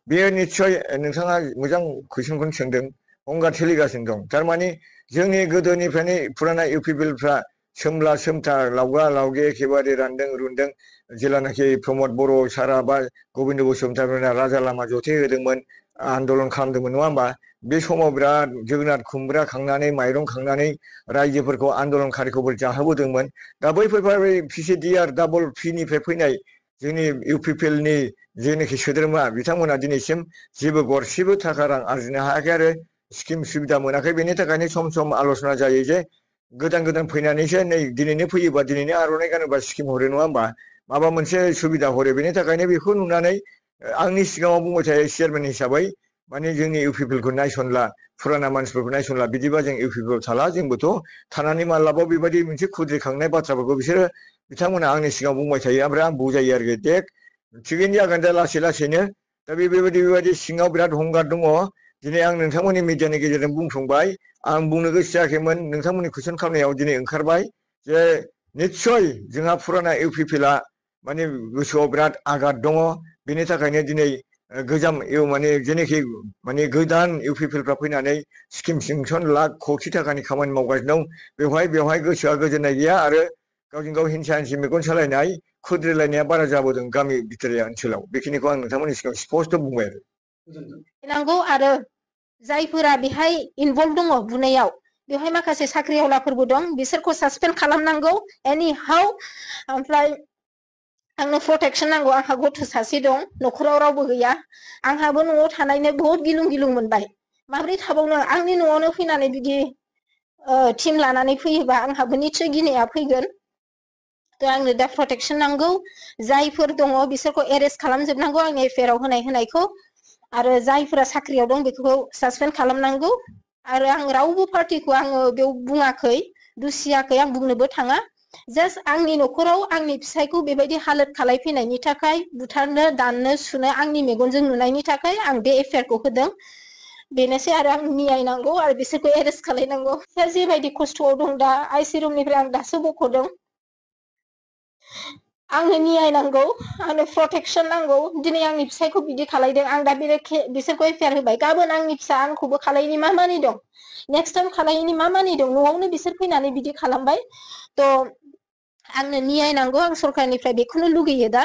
बेयो निश्चय नोंथाङा मोजां कुइसनखौनो सोंदों गंगार सोलिगासिनो दं थारमाने जोंनि गोदोनिफ्रायनो फुराना इउपिपिएलफ्रा सोमला सोमथा लावगा लावगे एखेबारे रानदों रुनदों जेलानाखि प्रमद बर' सारा बा गबिन्द बसुमतारीमोना राजा लामा जथे होदोंमोन आन्दलन खालामदोंमोन नङा होमबा बे समाव बिराद जोगोनार खुमब्रा खांनानै माइरं खांनानै रायजोफोरखौ आन्दलनकारिखौ जाहोबोदोंमोन दा बैफोर पिसिडिआर डाबल पिनिफ्राय फैनाय जोंनि इउपिपिएलनि जेनाखि सोद्रोमा बिथांमोना दिनैसिम जेबो गरसेबो थाखा रां आरजिनो हायाखै आरो स्किम सुबिदा मोनाखै बेनि थाखायनो सम सम आल'सना जायो जे गोदान गोदान फैनानैसो नै दिनैनो फैयोबा दिनैनो आर'नाइ गानोबा स्किम हरो नङा होमबा माबा मोनसे सुबिदा हरो बेनि थाखायनो बेखौ नुनानै आंनि सिगाङाव बुंबाय थायो चेयारमेन हिसाबै माने जोंनि इउपिपिएलखौ नायसनला फुराना मानसिफोरखौ नायसनला बिदिबा जों इउपिपिएल थाला जोंबोथ' थानानै मालाबा बेबायदि मोनसे खुद्रिखांनाय बाथ्राफोरखौ बिसोरो बिथांमोना आंनि सिगाङाव बुंबाय थायो ओमफ्राय आं बुजायो आरोखि देख थिगैनो जागोन दा लासै लासैनो दा बेबायदि सिङाव बिराद हंगार दङ दिनै आं नोंथांमोननि मिडियानि गेजेरजों बुंफ्लांबाय आं बुंनो गोसो जायाखैमोन नोंथांमोननि कुइसन खालामनायाव दिनै ओंखारबाय जे निस्सय जोंहा फुराना इउपिपिएलआ माने गोसोआव बिराद आघात दङ बेनि थाखायनो दिनै गोजाम माने जेनाखि माने गोदान इउपिपिएलफ्रा फैनानै स्किम सेंसन लाख कौटि थाखानि खामानि मावगासिनो दं बेवहाय गोसोआ गोजोननाय गैया आरो गावजों गाव हिंसा हिंसि मेगन सालायनाय खुद्रिलायनाया बारा जाबोदों गामि भितरिया ओनसोलाव बेखिनिखौ आं नोंथांमोननि सिगाङाव स्पष्ट बुंबाय नांगौ आरो जायफोरा बेहाय इनभल्भ दङ बुनायाव बेवहाय माखासे साख्रिआवलाफोरबो दं बिसोरखौ सासपेन्ड खालामनांगौ एनि हाउ ओमफ्राय आंनो प्रटेक्शन नांगौ आंहा गथ' सासे दं न'खराव रावबो गैया आंहाबो न'आव थानायनो बहुत गिलुं गिलुं मोनबाय माबोरै थाबावनो आंनि न'आवनो फैनानै बिदि टीम लानानै फैयोबा आंहाबो निश्चय गिनाया फैगोन थ' आंनो दा प्रटेक्शन नांगौ जायफोर दङ बिसोरखौ एरेस्ट खालामजोबनांगौ आंनि एफआइआरआव होनायखौ आरो जायफोरा साख्रियाव दं बेखौ सासपेन्ड खालामनांगौ आरो आं रावबो पार्टिखौ आङो बेयाव बुङाखै दुसियाखै आं बुंनोबो थाङा जास्ट आंनि न'खराव आंनि फिसायखौ बेबायदि हालोद खालायफैनायनि थाखाय बुथारनो दाननो सुनो आंनि मेगनजों नुनायनि थाखाय आं बे एफआइआरखौ होदों बेनोसै आरो आं न्याय नांगौ आरो बिसोरखौ एरेस्ट खालायनांगौ जेबायदि खस्थ'आव दं दा आइसि रुमनिफ्राय आं दासो बख'दों आंनो न्याय नांगौ आंनो प्रटेक्शन नांगौ दिनै आंनि फिसायखौ बिदि खालायदों आं दा बिसोरखौ एफआइआर होबाय गाबोन आंनि फिसा आंखौबो खालायनि मा मानि दं नेक्स्ट टाइम खालायनि मा मानि दं न'आवनो बिसोर फैनानै बिदि खालामबाय थ' आंनो न्याय नांगौ आं सरकारनिफ्राय बेखौनो लुगैयो दा